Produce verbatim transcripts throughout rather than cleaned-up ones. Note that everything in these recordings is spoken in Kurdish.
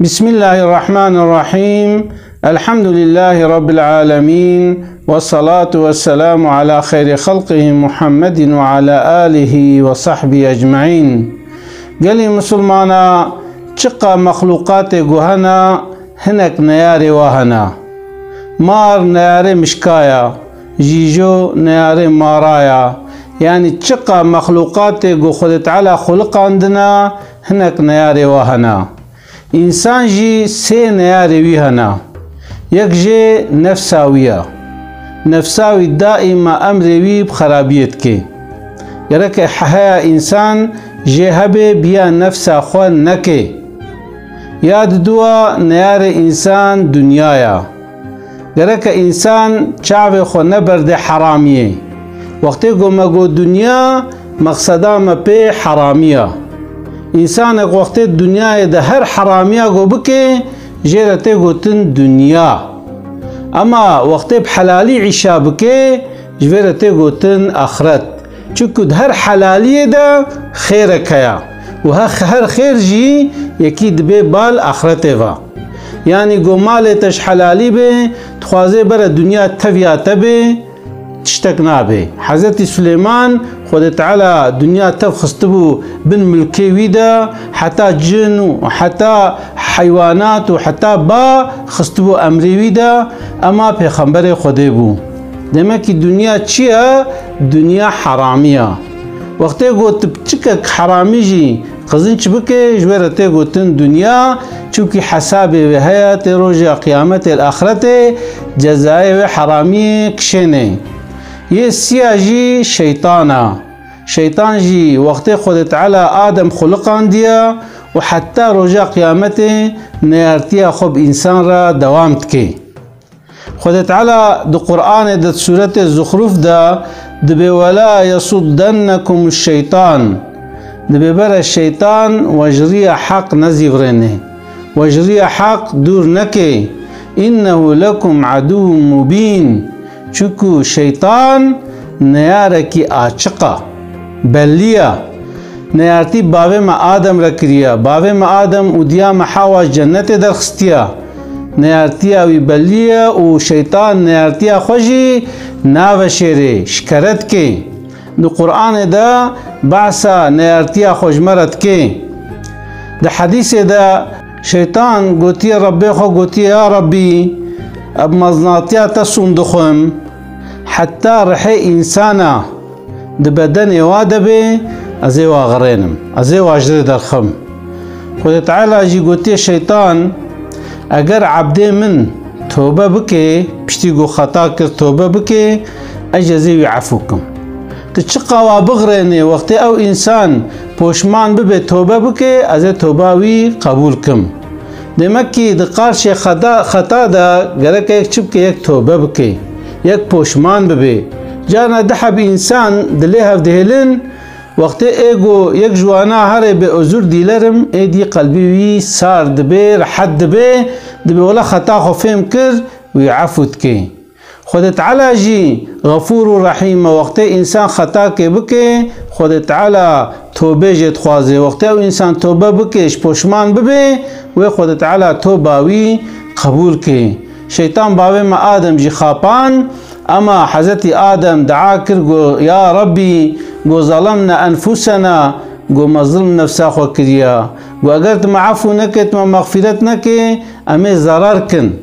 بسم الله الرحمن الرحيم. الحمد لله رب العالمين. والصلاة والسلام على خير خلقه محمد وعلى آله وصحبه أجمعين. Gelî misilmana, çiqa mexlûqatê ku hene, hinek neyarê wa hene. Mar neyarê mişka ya, jîjo neyarê mara ya. Yanî çiqa mexlûqatê ku Xwedê Teala xuliqandine, hinek neyarê wa hene. Însan jî sê neyarê wî hene. Yek jê nefsa wî ye. Nefsa wî daîma emrê wî bi xerabiyê dike. Gereke heya însan jê hebe biya nefsa xwe neke. Ya diduwa neyarê însan dinya ye. Gereke însan çavê xwe neberde heramiyê. Wextê ku me got dinya, mexseda me pê heramiya. Însanek wextê dinyayê de her heramiya ku bike, jê re tê gotin dinya. Ema wextê bi helalî îşa bike, ji vê re tê gotin axiret. Çunku di her helaliyê de xêrek heye û he-, her xêr jî yekî dibe bal axretê ve. Yanî ku malê te ji helalî be, dixwaze bere dinya teviya te be, tiştek nabe. Hezretî Suleyman, Xwedê Teala dinya tev xistibû bin milkê wî de, heta cin û heta heywanat û heta ba xistibû emrê wî de, ema pêxemberê Xwedê bû. Demekî dinya çi ye? Dinya heramî ye. Wextê ku tu piçikek heramî jî qizinç bike, ji wê re tê gotin dinya, çimkî hesabê wê heye, tê roja qiyametê li axretê cezayê wê heramiyê kişênê. Yê siya jî şeytan e. Şeytan jî wextê Xwedê Teala Adem xuliqandiye û heta roja qiyametê neyartiya xwe bi însan re dewam dike. Xwedê Teala di Qur'anê de, di sûretê Zuxruf de dibê, "Wela yesuddennekum şeytan." Dibê bere şeytan we ji riya heq nezîvirêne. We ji riya heq dûr neke. "Innehu lekum aduwwun mubîn." Çunku şeytan neyarekî açiq e. Bellî ye. Neyartî bavê me Adem re kiriye. Bavê me Adem û diya me Hawa ji cennetê derxistiye. Neyartiya wî bellî ye û şeytan neyartiya xwe jî naveşêrê, şikere dike. Di Qur'anê de behsa neyartiya xwe ji me re dike. Di hedîsê de şeytan gotiye Rebbê xwe, gotiye, "Ya Rebbî, ez bi mezinatiya te sûn dixwim, heta rihê însana di bedenê wa de be, ez ê wa xirênim, ez ê wa ji rê derxim." Xwedê Teala jî gotiye şeytan, "Eger ebdê min tobe bike, piştî ku xeta kir tobe bike, ez jî ez ê wî efû kim." Tu çiqa wa bixirênê, wextê ew însan poşman bibe, tobe bike, ez ê toba wî qebûl kim. Demek ki di qarşê xeta, xeta de gerek yek çi bike, yek tobe bike, yek poşman bibe. Carna du heb însan dilê hev dihêlin, wextê ê go yek ji wana herê bi özür dilerim, êdî qelbî wî sar dibe, rehet dibe, dibe wela xeta xwe fêm kir, wî efû dike. Xwedê Teala jî Xefûr û Rehîm e. Wextê însan xetakê bike, Xwedê Teala tobê jê dixwaze. Wextê ew însan tobe bike, ji poşman bibe, wê Xwedê Teala toba wî qebûl ke. Şeytan bavê me Adem jî xapan, ema Hezretî Adem dua kir, got, "Ya Rebbî, got, zelemne enfusena, got, me zilm nefsa xwe kiriye. Got, eger tu me efû neke, tu me mexfîret neke, em ê zerar kin."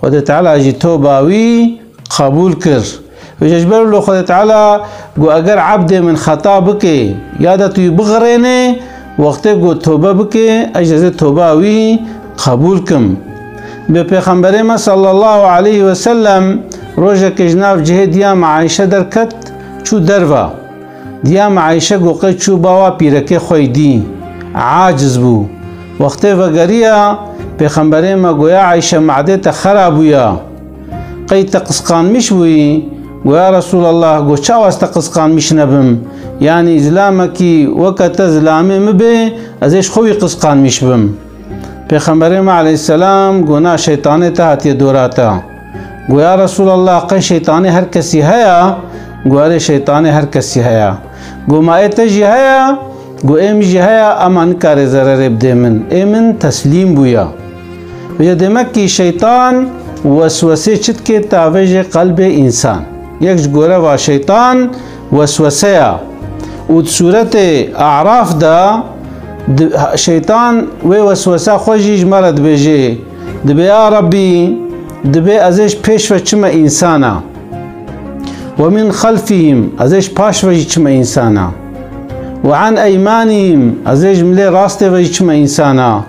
Xwedê Teala jî toba wî qebûl kir. Vêca ji ber wilo Xwedê Teala got, "Eger ebdê min xeta bike, ya da tu wî bixirênê, wextê got tobe bike, ez jî ez ê toba wî qebûl kim." Bi Pêxemberê me sallallahu aleyhi ve sellem rojekê ji nav cihê diya me Ayşe derket, çû derve. Diya me Ayşe got qey çû bawa pîrekê xwe yî dî. Aciz bû. Wextê vegeriya, Pêxemberê me got, "Ya Ayşe, madê te xera bûya. Qey te qisqanmiş bûyî?" Got, "Ya Resulallah, got çawa ez te qisqanmiş nebim? Yanî zilamekî weke te zilamê min bê, ez ê ji xwe wî qisqanmiş bim." Pêxemberê me aleyhisselam got, "Na, şeytanê te hatiye dora te." Got, "Ya Resulallah, qey şeytanê her kesî heye?" Got, "Erê, şeytanê her kesî heye." Got, "Ma ê te jî heye?" Got, "Ê min jî heye, ema nikare zererê bidê min. Ê min teslîm bûya." Vêce demek kî şeytan weswesê çi dike tavêjê qelbê însan. Yek ji goreva şeytan weswese ya. Û di sûretê A'raf de di-, şeytan wê weswesa xwe jî ji me re dibêje, dibê, ya Rabbî, dibê ez ê ji pêş ve çime însana. Ve min xelfihim, ez ê ji paş ve jî çime însana. Ve an eymanihim, ez ê ji milê rastê ve jî çime însana.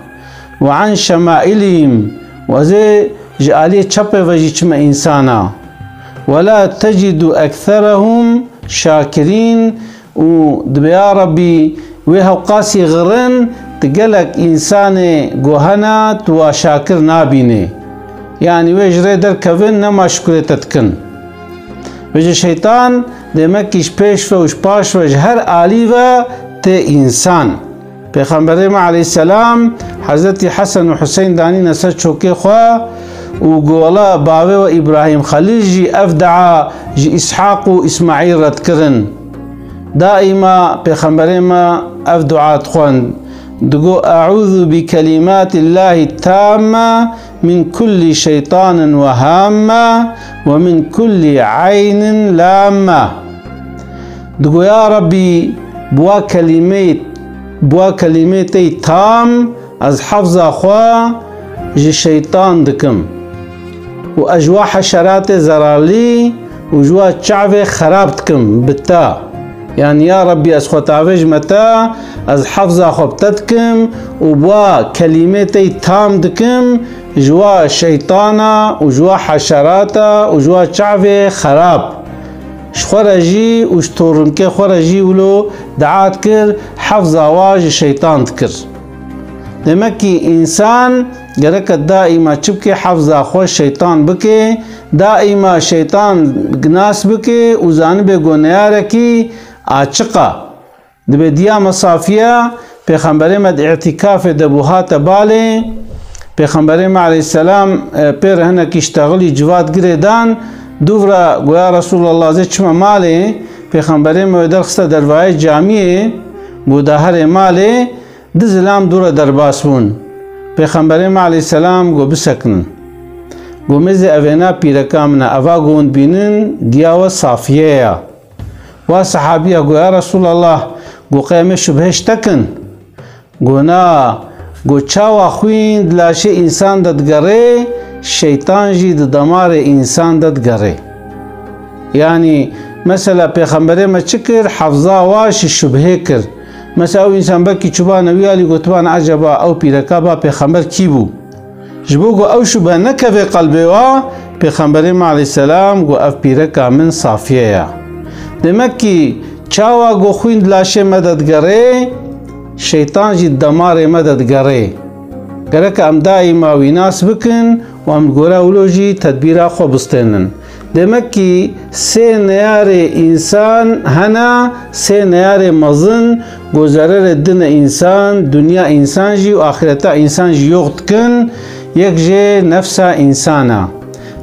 Ve an şemailihim, û ez ê ji aliyê çepê ve jî çime însana. Ve la tecidu ekserehum şakirîn, û dibê ya Rabbî, wê hewqasî xirin, tu gelek însanê ku hene, tu wa şakir nabînê. Yanî wê ji rê derkevin, nema şukurê te dikin. Vêce şeytan, demek kî ji pêş ve û ji paş ve ji her alî ve tê însan. Pêxemberê me aleyhisselam Hezretî Hesen û Huseyn danîne ser çokê xwe û got, wela bavê we Îbrahîm Xelîl jî ev dua ji Îshaq û Îsmaîl re dikirin. Daîma Pêxemberê me ev dua dixwend. Digot, "Eûzu bi kelîmatillahî tamme min kullî şeytanin ve hamme ve min kullî eynin lamme." Digo, ya Rabbî, bi wa kelîmeyê, bi wa kelîmeyê te yî tam, ez hefza xwe ji şeytan dikim. Û ez ji wa heşeratê zerarlî û ji wa çavê xerab dikim, bi te. Yanî, ya Rabbî, ez xwe tavêjime te, ez hefza xwe bi te dikim û bi wa kelîmê te yî tam dikim, ji wa şeytana û ji wa heşerata û ji wa çavê xerab. Ji xwe re jî û ji torûnkê xwe re jî wilo dua dikir, hefza wa ji şeytan dikir. Demek kî însan gereke daîma çi bike, hefza xwe şeytan bike, daîma şeytan nas bike û zanibe ku neyarekî açiq e. Dibe diya me safiye, Pêxemberê me di îtîkafê de bû, hate balê. Pêxemberê me aleyhisselam, e, pê re hinekî ji texilî civat girê dan, dûv re got, ya Resulallah, ez ê çime malê. Pêxemberê me wê derxiste dervayê camiyê, got, da herê malê. Du zilam dû re derbas bûn. Pêxemberê me aleyhisselam got, bisekinin. Got, mêzê evêna pîreka min e, eva ku hûn dibînin, diya we safiye ya. Wa sehabiya got, ya Resulallah, got, qey em ê şubhê ji te kin? Got, na. Got, çawa xwîn di laşê însan de digerê, şeytan jî di damarê însan de digerê. Yanî, mesela Pêxemberê me çi kir? Hefza wa ji şubhê kir. Mesela ew însan belkî çûbane wî alî, gotibane, eceba ew pîreka ba pêxember kî bû? Ji bo ku ew şubhe nekeve qelbê wa, Pêxemberê me aleyhisselam got, ev pîreka min safiye ya. Demek kî çawa ku xwîn di laşê me de digerê, şeytan jî di damarê me de digerê. Gerek em daîma wî nas bikin û em li gora wilo jî tedbîra xwe bistênin. Demek kî sê neyarê însan hene, sê neyarê mezin ku zererê dine însan, dinya însan jî û axireta însan jî yox dikin, yek jê nefsa însan e.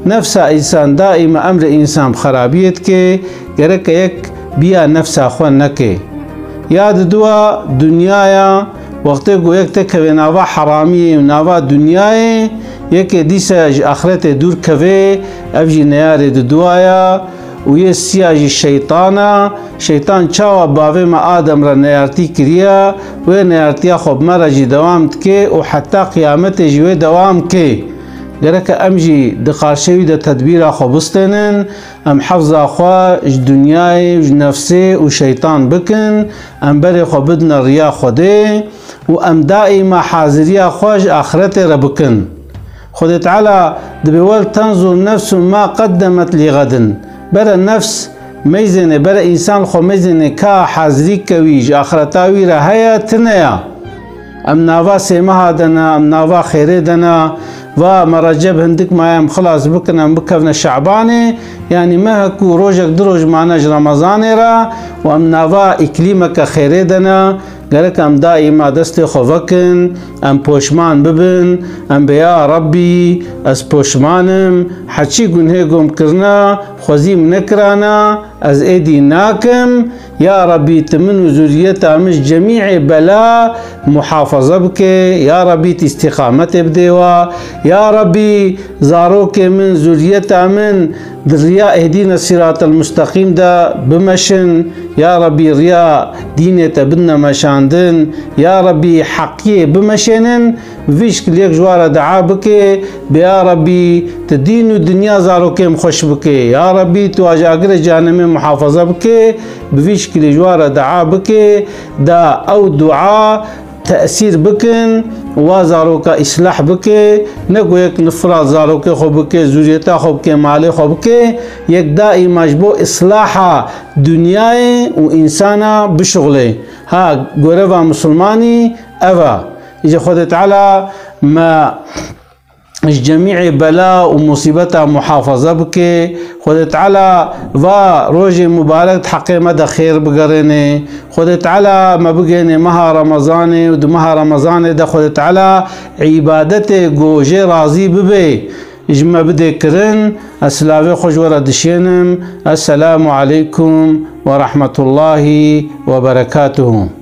Nefsa însan daîma emrê însan bi xerabiyê dike, gereke yek biya nefsa xwe neke. Ya diduwa dinya ya, wextê ku yek te keve nava heramiyê û nava dinyayê, yekê dîse ji axretê dûr keve, ev jî neyarê diduwa ya û yê siya jî şeytan e. Şeytan çawa bavê me Adem re neyartî kiriye, wê neyartiya xwe bi me re jî dewam dike û heta qiyametê jî wê dewam ke. Gereke em jî di qarşê wî de tedbîra xwe bistênin, em hefza xwe ji dinyayê, ji nefsê û şeytan bikin, em berê xwe bidine riya Xwedê û em daîma haziriya xwe ji axretê re bikin. Xwedê Teala dibê, "Wel tenzur nefsun ma qeddemet lî xedin." Bere nefs meyzêne, bere însan xwe meyzêne ka hazirî ke wî ji axreta wî re heye, tune ya. Em nava sêmeha de ne, em nava xêrê de ne. Va me Receb hindik maye, em xilas bikin, em bikevne Şabanê. Yanî mehek û rojek du roj mane ji Remezanê re û em nava îklîmeke xêrê de ne. Gerek em daîma destê xwe vekin, em poşman bibin, em bê, ya Rabbî, ez poşman im, heçî gunhê ku em kirine, xwezî min nekirane, Ez êdî nakim, ya Rabbî, tu min û zuriyeta min ji cemî'ê bela muhafaza bike, ya Rabbî, tu îstîqametê bidê wa, ya Rabbî, zarokê min, zuriyeta min di riya ihdîne sîratel musteqîm de bimeşin, ya Rabbî, riya dînê te bidine meşandin, ya Rabbî, heqiyê bimeşênin. Vî şikiliyek ji wa re dua bike, bê ya Rabbî, tu dîn û dinya zarokê min xweş bike. Ya Rabbî, tu ajagirê cehennemê muhafaza bike, bi vî şikilî ji wa re dua bike, da ew dua tesîr bikin, wa zaroka îslah bike, ne ku yek nifrat zarokê xwe bike, zuriyeta xwe bike, malê xwe bike, yek daîma ji bo îslaha dinyayê û însana bişuxulê. Ha, goreva misilmanî ev e. Îca Xwedê Teala me ji cemî'ê bela û musîbeta muhafaza bike. Xwedê Teala va rojê mubarek di heqê me de xêr bigerêne. Xwedê Teala me bigêne meha Remezanê û di meha Remezanê de Xwedê Teala îbadetê ku jê razî bibe ji me bide kirin. Ez silavê xwe ji we re dişênim. Esselamu aleykum ve rahmetullahi ve berekatuhu.